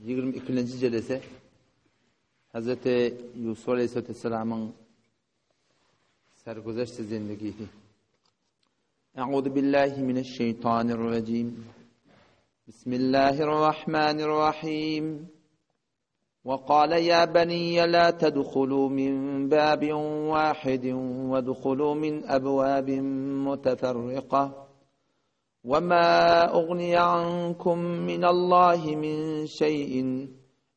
22-nji jelese Hazreti Ýusuf aleyhisselamyň sergüzeşti zindigisi. Euzu billahi mineşşeýtanirrajim. Bismillahirrahmanirrahim. وقال يا بني لا تدخلوا من باب واحد وادخلوا من أبواب متفرقة وما أغني عنكم من الله من شيء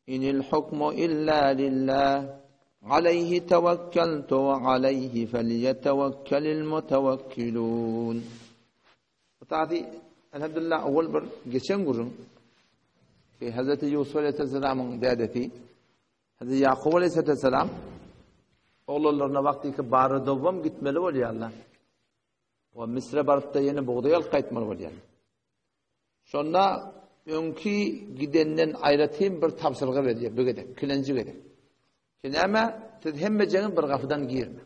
إن الحكم إلا لله عليه توكلت وعليه فليتوكل المتوكلون Taty elhamdülillah owal bir geçen gürrüň ki Hazreti Ýusuf aleyhisselamyň dädesi Hazreti Ýakup aleyhisselam oglanlaryna wagtyky bara dowam gitmeli bolýarlar. We Misre baryp-da ýene bugdaý alyp gaýtmaly bolýar. Şonda öňki gidenden aýratyn bir tabşyrga berýär bu gezek, ikilenji gezek. Ki näme? Siz hemmejeňiz bir gapydan girme.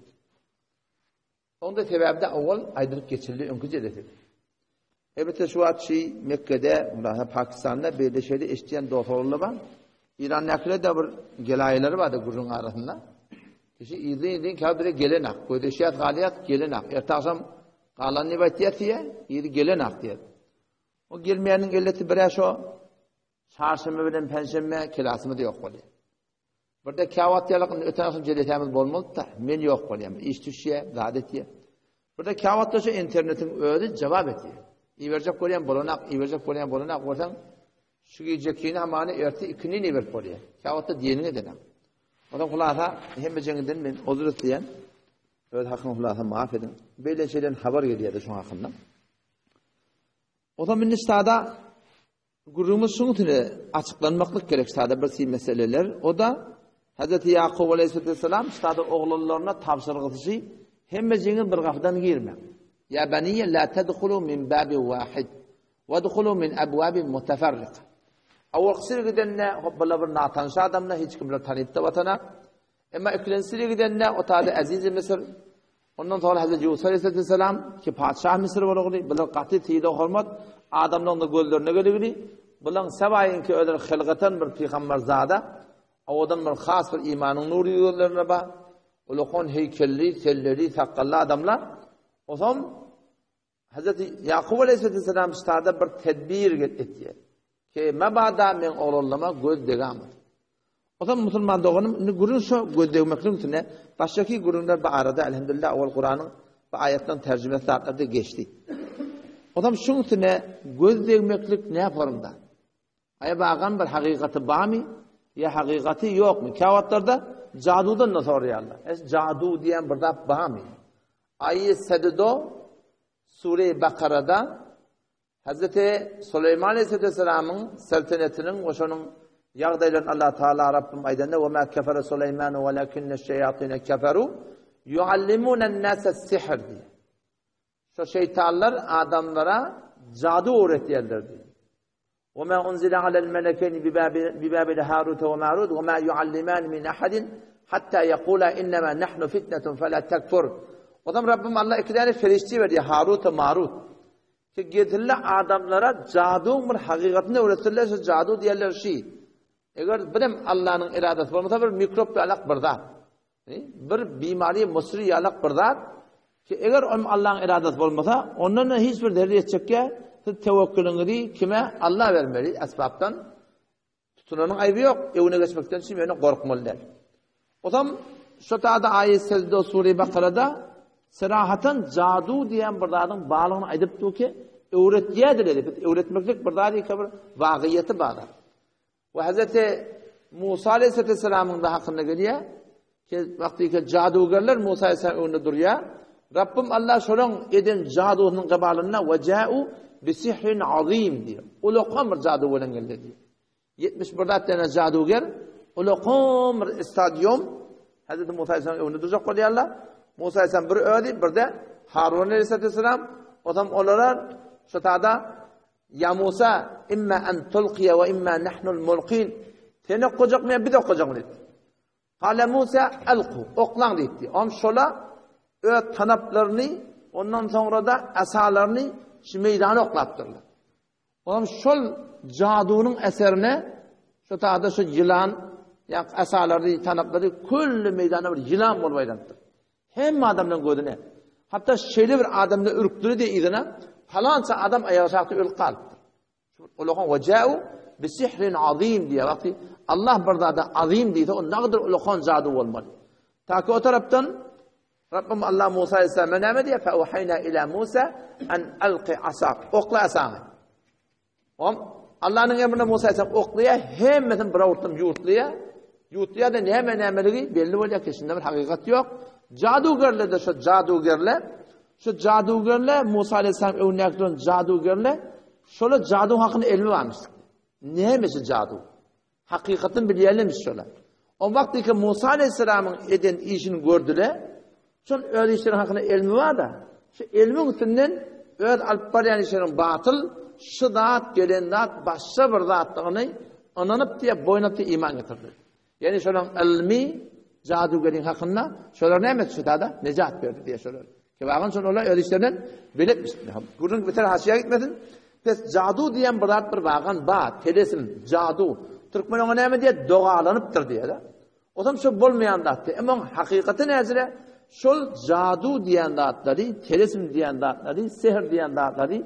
Onda sebäbi-de owal aýdylyp geçildi öňki jelesede. Elbetde şu wagt şi Mekgede, ondan Pakistanda beýle şeýle eşidýän dostlarlar bar. Irandäkiler-de bir gelaýlary bardy gürrüň arasynda. Kişi yzly-yzly käbiri gelenak, gözleşýär, galýar, gelenak. Erte agşam galan diýip aýtýar diýýär, yzy gelenak diýýär. O gelmeýäniň elleti birä şo çarşenbe bilen penşenbe kelasymyz ýok bolýar. Birde käwagt ýalak indi öten agşam jelesämiz bolmalydy-da, men ýok bolýan, bir iş düşýär, zat etýär. Birde käwagtda şu internetiň özi jogap etýär. Iberjek bolýan bolanak, iberjek bolýan bolanak bolsaň, şu gijekini hamany erte ikindin iberip bolýar. Käwagtda diýeniňi edenak. Ondan hulasa hemmejeňizden men ozur isleýän. Öz hakyňy hulasa maaf ediň. Beýle şeyden habar gelýärdi şoň hakynda. Ondan indi sada Gürrüňimiz şuň üçin açyklanmaklyk gerek sada bir si meseleler. O-da Hazreti Ýakup aleyhisselam sada oglanlaryna tabşyrgysy hemmejiňiz bir gapydan girmäň. Ýa baniýe la tedhulu min babi wahid wedhulu min abwabin mutafarrika. Awalky gidende hop bular bir natanş adamlar hiç kimler tanyp da batana. Emma ikilenji gidende o tada Aziz Misr Ondan soňra Hazreti Ýusuf aleyhisselam ki patyşah Müsür bolugly, bular gaty sylag hormat, adamlaryň gözlerine geligli, bulaň sabaýynky özleri hylgatan bir pygamberzada, owadan bir has bir imanyň nury gözlerine bar, ulakan heýkelli, selleli, sakgally adamlar. Osom Hazreti Ýakup aleyhisselam ştada bir tedbir etýär. Ki mabada men oglanlama göz degamaz. O zaman musulman doganym indi gürrüň şo göz degmekligiň üstünde başdaki gürrüňler bu arada elhamdülillah owal Kuranyň bu aýatlaryň terjimesi zatlar geçdi. O zaman şuň üstüne göz degmeklik ne formda? Aýa bagan bir hakykaty barmy ýa hakykaty ýokmy? Käwagtlarda jadudan da soraýarlar. Es jadu diýen bir zat barmy? Aýy sededo Sure Bakarada Hazreti Süleýman aleyhisselamyň seltenetiniň we şonuň ýagdaýlaryny Allah Taala Rabbim aýdanda we ma kefere Süleýman welakinne şeýatine keferu yuallimunen nase sihr diýýär. Şo şeýtanlar adamlara jadu öwretýärler diýýär. Ve ma unzile alel melekeyni bi Babil Harut we Marut we ma yualliman min ahadin hatta yaqula innema nahnu fitnetun fela tekfur. Odam Rabbim Allah iki tane ferişte berdi Harut we Marut. Ki getirle adamlara jaduň bir hakykatyny öwretsinler, şu jadu diýerler şi. Eger birem Allanyň iradasy bolmasa bir mikrop ýalak bir zat. Bir bimari musri ýalak bir zat. Ki eger ol Allanyň iradasy bolmasa, ondan da hiç bir zerre ýetjekkä, siz tewekkülüňizi kime? Alla bermeli esbapdan. Tutunanyň aýby ýok, öwüne geçmekden üçin ýöne gorkmaly däl. Ozam şu tada aýat sözde sure Bakarada sirahatan jadu diýen bir zadyň barlygyny aýdyp dur ki, öwretýärdir edip, öwretmeklik bir zat ýa bir wagyýeti bar. We Hazreti Musa aleyhisselamyň da hakynda gelýär ki, wagty ki jadugerler Musa aleyhisselam öňünde durýar. Rabbim Allah şolaň eden jadusynyň gabalynda we ja'u bi sihrin azim diýär. Ulakan bir jadu bilen geldi diýär. 71 zat däne jaduger ulakan bir stadion Hazreti Musa aleyhisselam öňünde durjak bolýarlar. Musa aleyhisselam bir özi, bir de Harun aleyhisselam, o olara şu tada Ýa Musa, imma an tulqiýa we imma nahnul mulkin. Sen okajakmy ýa biz okajakmy diýdi. Kale Musa alku, oklaň diýdi. Om şola öz tanaplaryny, ondan soňra da asalaryny şu meýdana oklapdyrlar. Om şol jadunyň eserine. Şu taýda şu ýylan, ýa asalary, tanaplary külli meýdanda bir ýylan bolup aýlanypdyr. Hemme adamlaryň gözüne. Hatda şeýle bir adamda ürkdüri diýe yzyna palança adam aýagy şahda ölüp galypdyr. Ulakan waja'u bi sihrin azim diýe wagty Allah bir zada azim diýse o nagadyr ulakan jadu bolmaly. Ta ki o tarapdan Rabbim Allah Musa aleyhisselama näme diýe? Fa uhayna ila Musa an alqi asak. Okla asaňy. Om Allah'yň emrine Musa aleyhisselam oklaýar, hemmesini bir awurtdan ýurtlaýar. Ýurtlaýar-da näme nämeligi belli bolýar ki, şunda bir hakykat ýok. Jadugerler de şu jadugerler, şu jadugerler Musa aleyhisselam öňündäki duran jadugerler, şolar jadu hakynda elmi barmyş. Näme şu jadu? Hakykatyny bilýärlermiş şolar. O wagtky ki Musa aleyhisselamyň eden işini gördüler. Şol öz işleri hakynda elmi bar-da. Şu elmiň üstünden öz alyp barýan işleriniň batyl, şu zat gelen zat başga bir zatdygyny ynanyp diýip boýun alyp iman getirdi. Ýani şolaryň ylmy jadugeriň hakynda şolar näme etdi şu tada? Nejat berdi diýe şolar. Kebagyn şol olar öz işlerinden beletmişdiler. Gürrüň biter haşyýa gitmesin. Pes jadu diýen bir zat bir wagan ba, telesim, jadu. Türkmen oňa näme diýer? Dogalanypdyr diýer. Otam şo bolmaýan zatdy. Emma oň hakykaty näzire? Şol jadu diýen zatlary, telesim diýen zatlary, sehr diýen zatlary,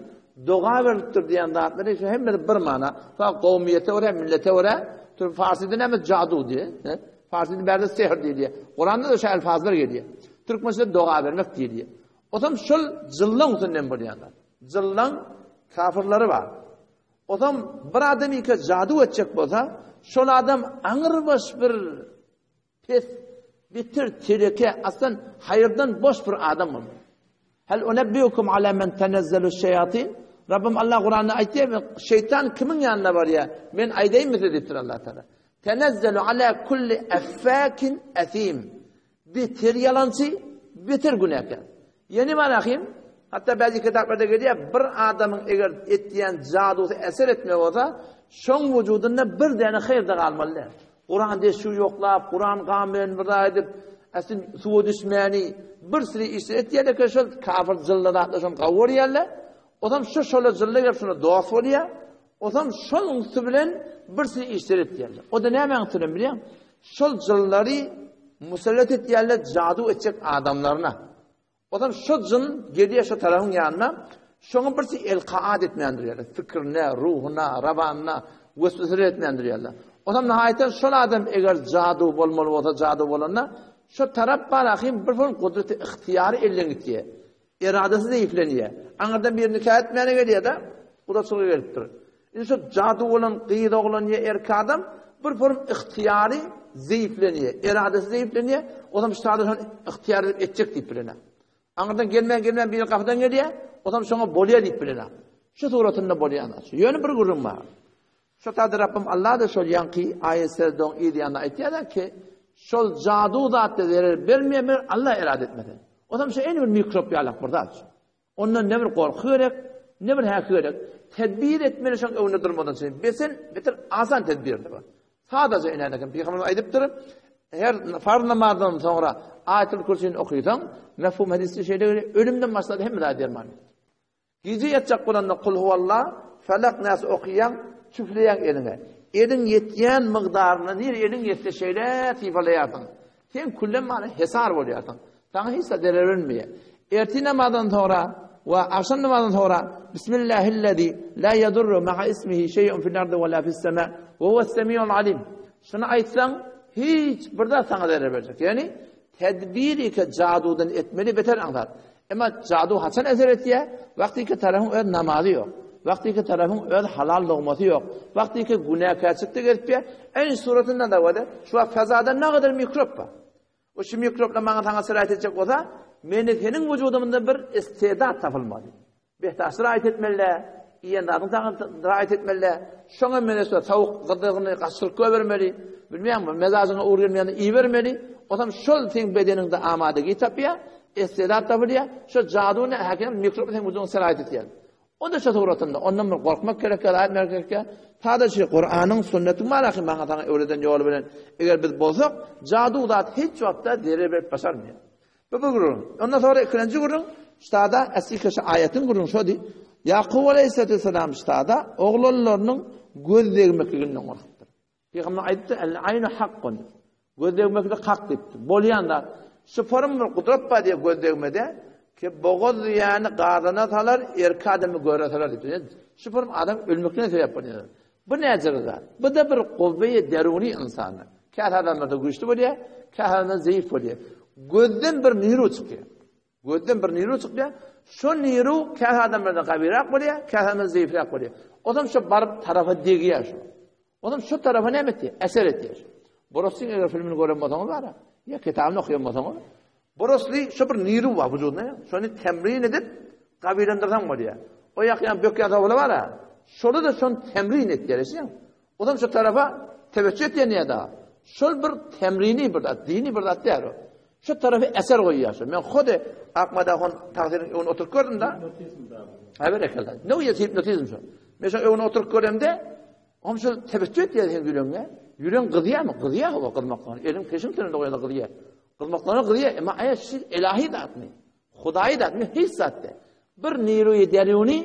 doga berlipdir diýen zatlary şu hemmesi bir mana. Fa kowmiýete görä, millete görä, türk farsyda näme jadu diýer. Farsyda bärde sehr diýilýär. Kuranda da şu elfazlar gelýär. Türkmençede doga bermek diýilýär. Otam şol jyllaň üstünden bolýan zat. Jyllaň kafirleri bar. Otam bir adam ike jadu etjek bolsa, şol adam aňyrbaş bir pes, bitir, teleke, aslan haýyrdan boş bir adam bolmaly. Hel unebbiukum ala men tenezzelu şeyatin? Rabbim Allah Kur'an'da aýtýar, şeytan kimiň ýanyna barýar? Men aýdaýynmy size diýipdir Allah Taala. Tenezzelu ala kulli affakin athim. Beter ýalançy, beter günäkär. Ýene bar ahim, hatda bäzi kitaplarda gelýär, bir adamyň eger etýän jadusy eser etmek bolsa, şoň wujudynda bir däne haýyr-da galmaly däl. Kuran deşi ýoklap, Kuran gam bilen bir zat edip, aslyn suwa düşmäni, bir süri işler etýär eken şol kafir jylly zatlar şony gowy görýärler. Ozam şu şola jylly gelip şona dost bolýar. Ozam şonuň üsti bilen bir süri işler etýärler. O-da nämäň üsti bilen bilýäňmi? Şol jynlary musallat etýärler jadu etjek adamlaryna. Ozam şo jyn gelýär şo tarapyň ýanyna, şoňa birsi elkaat etmän durýarlar. Fikrine, ruhuna, rawanyna wesweseler etmän durýarlar. Ozam nihaýatdan şol adam eger jadu bolmaly bolsa, jadu bolanda, şo tarap bar ahym bir bir gudraty ygtyýary elden gitýär. Eradasy zeýiflenýär. Aňyrdan biri nika etmäne gelýär-de, gudaçylyga gelipdir. Indi şo jadu bolan gyz oglan ýa erkek adam bir form ygtyýary zeýiflenýär, eradasy zeýiflenýär, ozam şu taýda şony ygtyýar edip etjek diýip bilenok. Aňyrdan gelmän gelmän biri gapydan gelýär, ozam şoňa bolýar diýip bilenok. Şu suratynda bolýan zat şu. Ýöne bir gürrüň bar. Şo taýda Rabbim Allah-da şol ýaňky aýat sözleň yz ýanyna aýtýar-da ki, şol jadu zatda zerer bermeýär, meger Allah erada etmese. Ozam şo ene bir mikrop ýalak bir zat. Ondan ne bir gorky gerek, ne bir häki gerek. Tedbir etmeli şoň öňünde durmadan üçin. Besen, beter asan tedbirdir bu. Sadaja inäne kim Pygamberimiz aýdypdyr, her farz namazdan soňra Aýatul Kürsini okysaň, mefhum hadysda şeýle gelýär, ölümden başlap hemme zat derman. Gije ýatjak bolanda Kul huwalla, Felak, Nas okyýaň, çüfleýäň eliňe. Eliň ýetýän mygdaryna nire eliň ýetse şeýle sypalaýarsyň. Sen küllen many hesar bolýarsyň. Saňa hiç zat zerer bermeýär. Ertir namazdan soňra we agşam namazdan soňra Bismillahillezî la yadurru ma'a ismihi şey'un fil ardi we la fis sema we huves-semi'ul alim. Şuny aýtsaň hiç bir zat saňa zerer berjek. Ýagny Tedbir ike jadudan etmeli beter aňsat. Emma jadu haçan eser etýär? Wagty ki tarapyň öz namazy ýok. Wagty ki tarapyň öz halal logmasy ýok. Wagty ki günäkärçilikde gezipýär. Eýni suratynda da bolýar. Şu wagt fezada nagadyr mikrop bar. O şu mikroplar maňa saňa siraýat etjek bolsa, meni seniň wujudymda bir istedat tapylmaly. Behdaşy raýat etmeli-dä, iýen zadyň saňa raýat etmeli-dä. Şoňa meňzeş towuk gydygyny gaçyryp goýbermeli. Bilmeýäňmi, mezajyňa ugur gelmeýände iýibermeli. Onsoň şol seň bedeniňde amadagi tapýar, istedat tapylýar. Şo jadu ne häkim mikrop seň wujudyňa siraýat etýär. O-da şo suratynda. Ondan bir gorkmak gerek ýa zat etmek gerek ýa. Sadaje Kuranyň, sünnetiň marahy maňa saňa öwreden ýoly bilen eger biz bolsak, jadu zat hiç wagtda zerer berip başarmaýar. Bu bir gürrüň. Ondan sonra ikinji gürrüň, ştada asli şu aýatyň gürrüň şody. Ýakup aleyhissalatu vesselam ştada oglanlarynyň göz degmekliginden gorkupdyr. Pygamber aýdypdyr, El aýnu hakkun. Göz degmeklik hak diýipdir. Bolýan zat. Şu forum bir gudrat bar diýip göz degmede, ki bogaz diýýäni gazana salar, erki adamy göre salar diýipdir. Şu forum adam ölmekine sebäp bolýar. Bu näjir zat? Bu da bir gowweýe deruni ynsanda. Käte adamlarda güýçli bolýar, käte adamlarda zeýif bolýar. Gözden bir niru çykýar. Gözden bir niru çykýar. Şo niru käte adamlarda gawyrak bolýar, käte adamlarda zeýifräk bolýar. Ozam şo baryp tarafa degýär şo. Ozam şo tarafa näme etýär? Eser etýär. Boroslyň eger filmini gören bolsaňyz bara, ýa kitabyny okaýan bolsaňyz, Borosly şo bir niru bar wujudynda, şony temrin edip gawylandyrsaň bolýar. O ýakýan bökýän towla bara, şoly-da şony temrin etýär, eşidýäňmi? Ozam şo tarafa teweccüh etýän ýa-da şol bir temrini bir zat, dini bir zat däl o. Şu tarafy eser goýýar şu. Men hody Akmadahon tagsyryň öňünde oturyp gördüm da. Ha berekella. Ne o hipnotizm şu. Men şu öňünde oturyp göremde, ohm şu teweccüh etýär sen ýüregiňe. Ýüregiň gyzýarmy? Gyzýar o gyzmakdan. Eliň peşiň üstünde goýanda gyzýar. Gyzmaklaryna gyzýar. Emma aýa şu ilahi zatmy? Hudaýy zatmy? Hiç zat däl. Bir niruýy deruni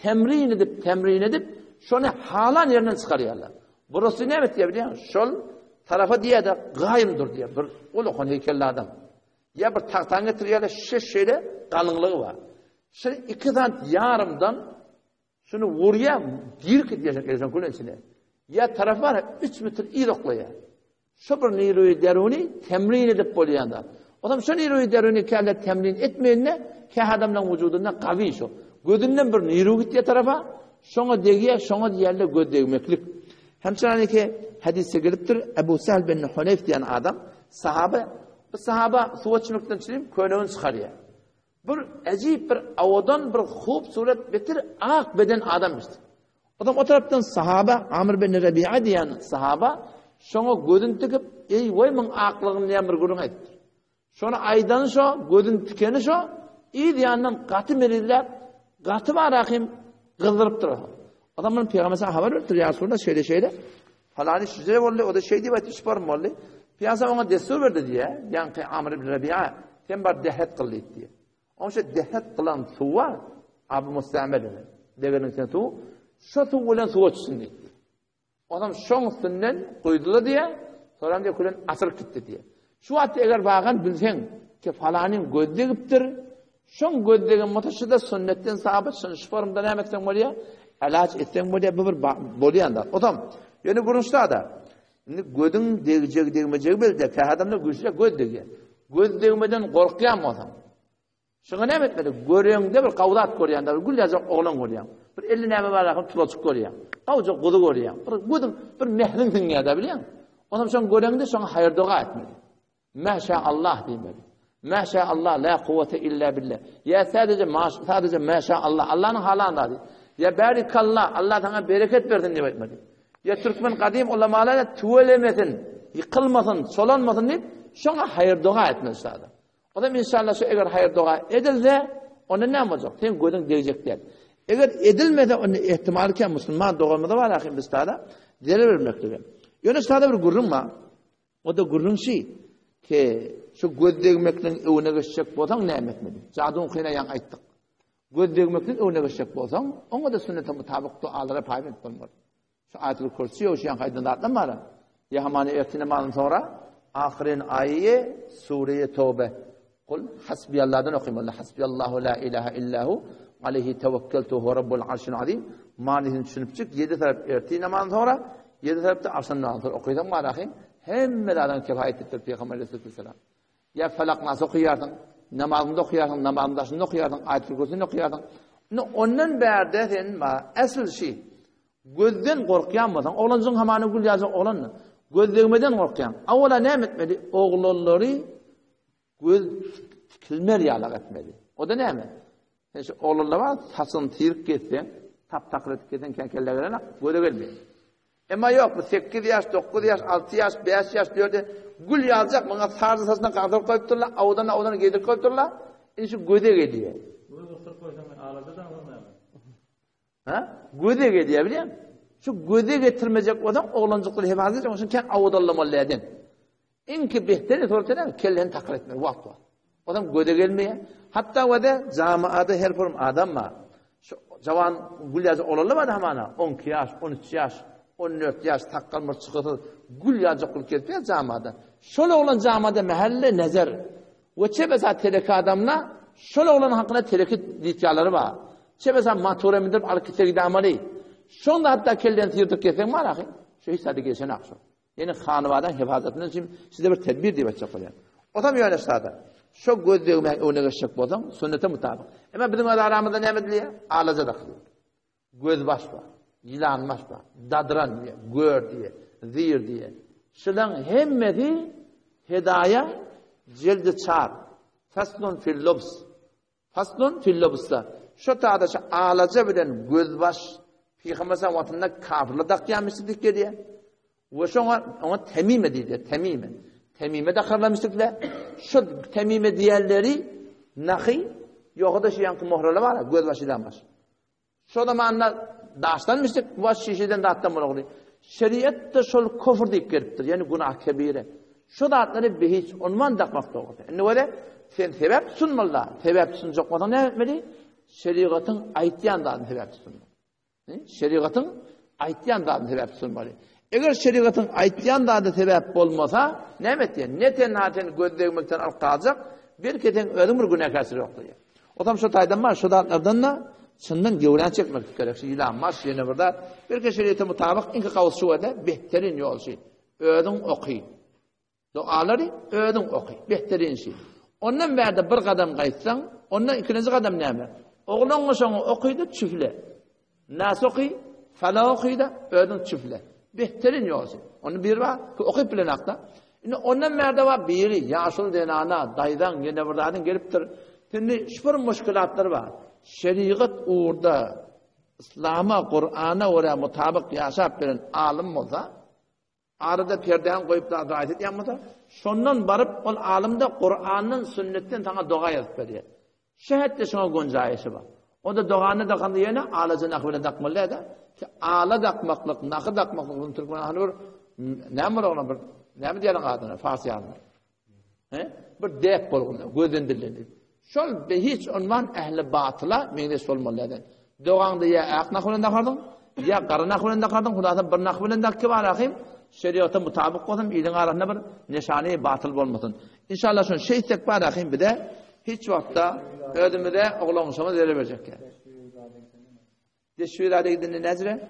temrin edip, temrin edip, şony halan ýerinden çykarýarlar. Burasy näme etýär bilýäňmi? Şol tarapa diýýär-de, gaýym dur diýýär. Bir ulakan heýkelli adam. Ýa bir tagtany getirýärler, şeş şeýle galyňlygy bar. Şol iki sant ýarymdan Şuny urýar, girip gidýär şol elson külüň içine. Ýa tarapy bar, 3 metr yz oklaýar. Şo bir niruýy deruny temrin edip bolýan zat. Onam şo niruýy deruny käle temrin etmeýende, kä adamlaryň wujudynda gawy şo. Gözünden bir niru gitýär tarapa, şoňa degýär, şoňa diýýärler göz degmeklik. Hemçinaniki hadysda gelipdir, Ebu Sehl bin Huneyf diýen adam, sahaba, bu sahaba suwa çümükden çürim köýnegini çykarýar. Bir äjip bir owadan bir hup surat beter ak beden adam işte. Adam o tarapdan sahaba Amr bin Rabi'a diýen sahaba şoňa gözün tikip eý woý muň aklygyny diýen bir gürrüň aýtdy. Şony aýdany şo, gözün tikeni şo, yz ýandan gaty merizläp, gaty barakym gyzdyrypdyr. Adam muny pygamber habar beripdir, ýa Resulallah şeýle şeýle. Falany şüjre boldy, o-da şeý diýip aýtdy, şuparym boldy. Pyýasa oňa dessur berdi diýýär, ýaňky Amr ibn Rabi'a, sen bar dehret kyl diýip diýýär. Oň şo dehret kylan suwy bar, Abu Mustamel degeniň içinde suw, şo suw bilen suwa çyksyn diýip. Onam şoň üstünden guýdular diýýär, soram diýýär, külen asyryp gitdi diýýär. Şu wagt eger bagan bilseň ki falanyň göz degipdir, şoň göz degen bolsa şu-da sünnetden sabyt, şuny şu formda näme etseň bolýar? Alaç etseň bolýar, bu bir bolýan zat. Otam, ýöne gürrüň şurada. Indi gözüň degjegi degmejegi belli däl. Käbir adamlar güýçli göz degýär. Göz degmeden gorkýan bolsaň, Şuňa näme etmeli? Göreňde bir gawy zat görýäň, bir gül ýaljak oglan görýäň. Bir elli näme bar ahym tulajyk görýäň. Gawja guzy görýäň. Bir gözüň bir mähriň siňýär-de bilýäň. Onam şoň göreňde şoňa haýyr doga etmeli. Mäşä Allah diýmeli. Mäşä Allah la kuwwete illa billah. Ýa sadece maş sadece mäşä Allah. Allah'yň halan zady. Ýa barikallah Allah saňa bereket bersin diýip aýtmaly. Ýa türkmen gadym ulamalar tüwelemesin, ýykylmasyn, çolanmasyn diýip şoňa haýyr doga etmeli sada. Onam inşallah şu eger haýyr doga edilse, onda näme boljak? Seň gözüň degjek däl. Eger edilmese, onda ehtimal ki musulman doganymyza bar ahim biz tada zerer bermeklige. Ýöne şu bir gürrüň bar. O da gürrüň şi ki şu göz degmekligiň öwüne geçjek bolsaň näme etmeli? Jaduň kyna ýaň aýtdyk. Göz degmekligiň öwüne geçjek bolsaň, oňa da sünnete mutabyk dualara paýbent bolmaly. Şu Aýatul Kürsi şu ýaňky aýdan zatlar bar. Ýa hamany ertir namazyndan soňra ahyryn aýy sure Tawbe. Kul hasbiyallahdan okuymaly. Hasbiyallahu la ilaha illahu aleyhi tevekkeltu huve rabbul arşil azim. Manysyny düşünipjik 7 tarap ertir namazyndan soňra 7 tarapda akşam namazyndan soňra okaýsaň bar ahyn hemme zadyň kifaýet etdir Peygamber aleyhisselam. Ýa Falak Nas okaýarsyň, namazyňda okaýarsyň, namazyň daşynda okaýarsyň, Aýatul Kürsini okaýarsyň. Indi ondan bärde sen ma esl şi gözden gorkýan bolsaň, oglanjygyň hamany gül ýaljak oglandy. Göz degmeden gorkýaň. Awala näme etmeli? Oglanlary göz tikilmer ýalak etmeli. O da näme? Sen şu oglanlar bar, saçyny tirip gezseň, tap-takyr edip gezseň, kän kellä gelenak, göze gelmeýär. Emma ýok, bu 8 ýaş, 9 ýaş, 6 ýaş, 5 ýaş, 4 ýaş, gül ýaljak, muňa sarja saçyna galdyryp goýupdyrlar, awdan-awdan geýdirip goýupdyrlar. Indi şu göze gelýär. Göz gysyryp goýsaň, alada da näme? Ha? Göze gelýär, bilýäň? Şu göze getirmejek bolsaň, oglanjyklary hefazat etmek üçin kän awdallamaly däden. Iňki behteri sortene kelleni takyr etmeli wagt bar. Odam göze gelmeýär. Hatda wede jamaada her bir adam bar. Şu jawan gül ýaly oglanlar bar hamana 12 ýaş, 13 ýaş, 14 ýaş sakgal murt çykysyz gül ýaljak bolup gezip ýör jamada. Şol oglan jamada mähelle nezer. We çebesa teleki adamla şol oglan hakynda teleki diýýärleri bar. Çebesa matura mindirip alyp gitse gidamaly. Şonda hatda kelden syrdyk gelseň bar ahy. Şu hiç zady geçenak şo. Ýene hanybadan hefazatyndan üçin size bir tedbir diýip aýtjak bolýan. Otam ýöne sada. Şo göz degmäň öňüne geçjek bolsaň, sünnete mutabyk. Emma biziň öz aramyzda näme edilýär? Alaja dakylýar. Gözbaş bar, ýylanbaş bar, dadyran diýýär, gör diýýär, zir diýýär. Şulaň hemmesi hedaýa jeldi çar. Faslun fil lubs. Faslun fil lubsda. Şo taýda şu alaja bilen gözbaş Pygamber sallam wagtynda kafirler dakýarmyş diýip gelýär. We şoňa oňa temime diýilýär, temime. Temime dakarlarmyşdyklar. Şu temime diýenleri nahy ýogada şu ýanky mohralar bar, gözbaş ýylanbaş. Şo zamanda daşdan mislik we şişeden zatdan bolagly. Şeriatda şol kufr diýip gelipdir, ýagny günah kebire. Şo zatlary behiç onman dakmak dogry. Indi wele sen sebäp tutunmaly-da. Sebäp tutunjak bolsaň näme etmeli? Şerigatyň aýtýan zadyny sebäp tutunmaly. Şerigatyň aýtýan zadyny sebäp tutunmaly. Eger şerigatyň aýtýan zady sebäp bolmasa, näme etýän? Ne tenha sen göz degmekden alyp galjak, belki sen özüň bir günäkärçilik ýokdur. Otam şo taýdan bar, şo zatlardan-da çyndan göwrän çekmeklik gerek. Şu ýylan baş ýene bir zat. Belki şeriýete mutabyk iňki gawus şu wada behterin ýol şi. Özüň oky. Dogalary özüň oky. Behterin şi. Ondan bärde bir gadam gaýtsaň, ondan ikinji gadam näme? Oglan şoňa okydy çüfle. Nas oky, Falak oky-da, özüň çüfle. Behterin ýol şi. Onu bir bar, ki okyp bilenakda. Indi ondan bärde bar biri, ýaşuly zenana, daýzaň, ýene bir zadyň gelipdir. Indi şu bir muşkilatlar bar. Şerigat ugurda Yslama, Kur'ana görä mutabyk ýaşap beren alym bolsa, arada perdäni goýup da raýat edýän bolsa, şondan baryp ol alym da Kur'andan, sünnetden saňa doga ýazyp berýär. Şu hetde şoňa gonjaýşy bar. Onda dogany dakanda ýene alaja nahy bilen dakmaly däl-de. Ki ala dakmaklyk, nahy dakmaklyk biziň türkmen hany bir näme bir oglan bir näme diýýärler adyna fars ýalyna. He? Bir däp bolgun, gözden dilden. Şol be hiç onman ähli batyla meňzeş bolmaly däl. Dogaňda ýa ak nahy bilen dakardyň, ýa gara nahy bilen dakardyň, hulasa bir nahy bilen dak ki bar ahym, şeriata mutabyk bolsun, iliň arasynda bir neşany batyl bolmasyn. Inşallah şony şeýtsek bar ahym bize Hiç wagtda özümize oglanşamyz zerer berjek ýa. Deşwirade gidende näzire?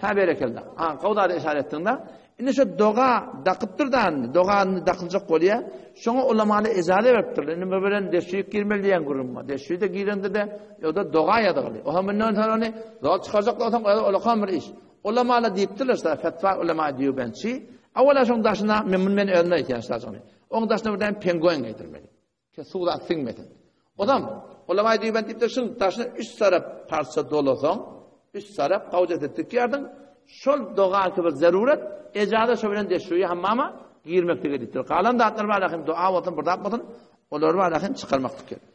Ha berekella. Ha gowy zada işaret etdiň-de. Indi şu doga dakypdyr da, dogany dakyljak bolýar. Şoňa ulamalar ejaza beripdirler. Indi bir bilen deşwik girmeli diýen gürrüň bar. Deşwide girende-de ýa-da doga ýazyldy. O hem mundan soň ony zor çykarjak bolsaň, o olakam bir iş. Ulamalar diýipdirler, şa fetwa ulema diýbençi. Awala şoň daşyna men muny men özüm aýtýan şa Oň daşyna bir däne pengoen geýdirmeli. Ki suw zat siňmesin. Odam, ulama diýben diýipdir, şuň daşyna üç tarap parça dolasaň, üç tarap gawja edip dikýärdiň, şol doga ki bir zarurat, ejaza şo bilen deşuýy hammama girmeklige diýipdir. Galan zatlar bar ahim dua bolsun, bir zat bolsun, olary bar ahim çykarmaklyk gerek.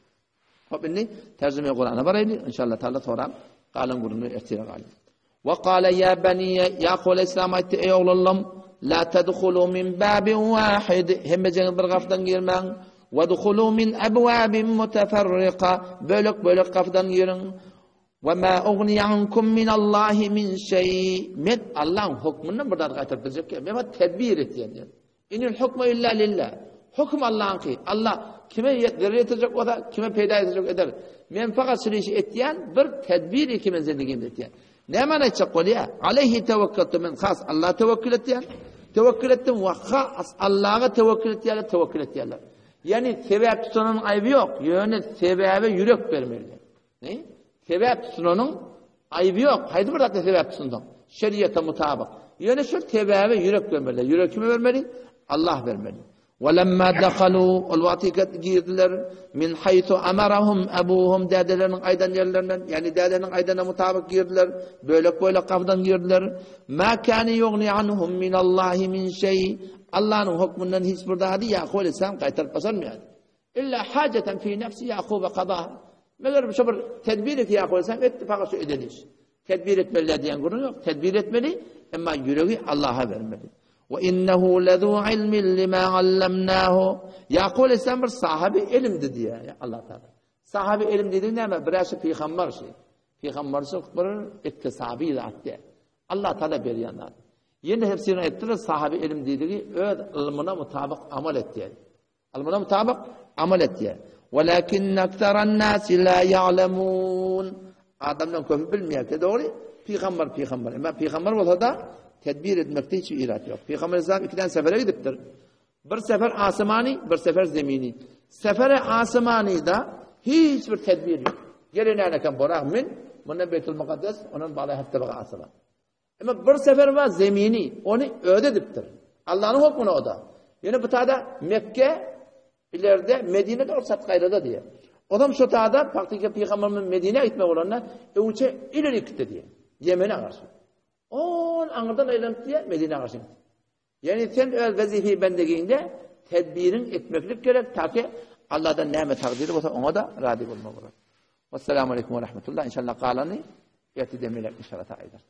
Hop indi terjime Kur'ana baraýly, inşallah taala soram galan gürrüňi ertire galyň. Wa qala ya baniya Ýakup aleyhisselam aýtdy, eý oglanlarym, la tadkhulu min babin wahid, hemmejeňiz bir gapydan girmäň. Wadkhulu min abwabin mutafarriqa, bölek-bölek gapydan giriň. Wa ma ugni ankum min Allahi min şeý. Men Allahyň hökmünden bir zat gaýtaryp biljek däl. Men tedbir etýän diýen. Inil hukmu illa lillah. Höküm Allahyňky. Allah kime zerer ýetirjek bolsa, kime peýda ýetirjek eder. Men fakat şul işi etýän, bir tedbir iki men zendigimde etýän. Näme aýtjak bolýar? Aleyhi tewekkeltu men has Allaha tewekkül etýän. Tewekkül etdim we has Allaha tewekkül etýänler tewekkül etýärler. Ýani sebäp tutanyň aýby ýok, ýöne sebäbe ýürek bermeli. Ne? Sebäp tutunanyň aýby ýok. Haýsy bir zatda sebäp tutunsaň, şeriata mutabyk. Ýöne şu sebäbe ýürek bermeli. Ýürek kime bermeli? Allah bermeli. Walamma dakhalu ol wagty girdiler min haythu amarahum abuhum dädeleriniň aýdan ýerlerinden, ýagny dädeleriniň aýdanyna mutabyk girdiler, bölek-bölek gapydan girdiler. Ma kana yughni anhum min Allahi min şey. Allah'ın hükmünden hiç bir zady Ýakup aleyhisselam gaýtaryp başarmaýardy. Illa hajatan fi nefsi Ýakuba kadaha. Meger şu bir tedbir eti Ýakup aleyhisselam etdi, fakat şu eden iş. Tedbir etmeli diýen gürrüň ýok. Tedbir etmeli, emma ýüregi Allaha bermeli. Ve innehu lezu ilmin lima allamnahu. Ýakup aleyhisselam bir sahabi ilimdi diýýär Allah Taala. Sahabi ilim diýdigi näme? Biräşi pygamber şi. Pygamberçilik bir iktisabi zat diýär. Allah Taala berýän zat. Ýene tefsirinde aýtdylar, sahaby ilim diýdigi öz ylmyna mutabyk amal etýär. Ylmyna mutabyk amal etýär. Walakin aktaran nasi la ya'lamun. Adamlaryň köpi bilmeýär ki, dogry, pygamber pygamber. Emma pygamber bolsa da tedbir etmekde hiç irat ýok. Pygamber Aleyhisselam ikiden sefere gidipdir. Bir sefer asmany, bir sefer zemini. Sefere asmanyda hiç bir tedbir ýok. Gelen eken borak min, mundan Beytül Mukaddes, ondan bala hepde baga asyla. Emma bir sefer bar zemini, ony özi edipdir. Allanyň hukmuna o da. Ýöne bu tada Mekke ileride Medine de rugsat gaýrada diýe. Odam şu tada faktiki pygamberimiz Medine gitmek bolanda öwçe ileri gitdi diýe. Ýemene garşy. On aňyrdan aýlanyp diýe Medine garşy. Ýani sen öz wezife bendegiňde tedbiriň etmeklik gerek taki Allahdan näme takdyr bolsa oňa da razy bolmak bolar. Wassalamu aleýkum we rahmetullah. Inşallah galany erteden melek inşallah aýdar.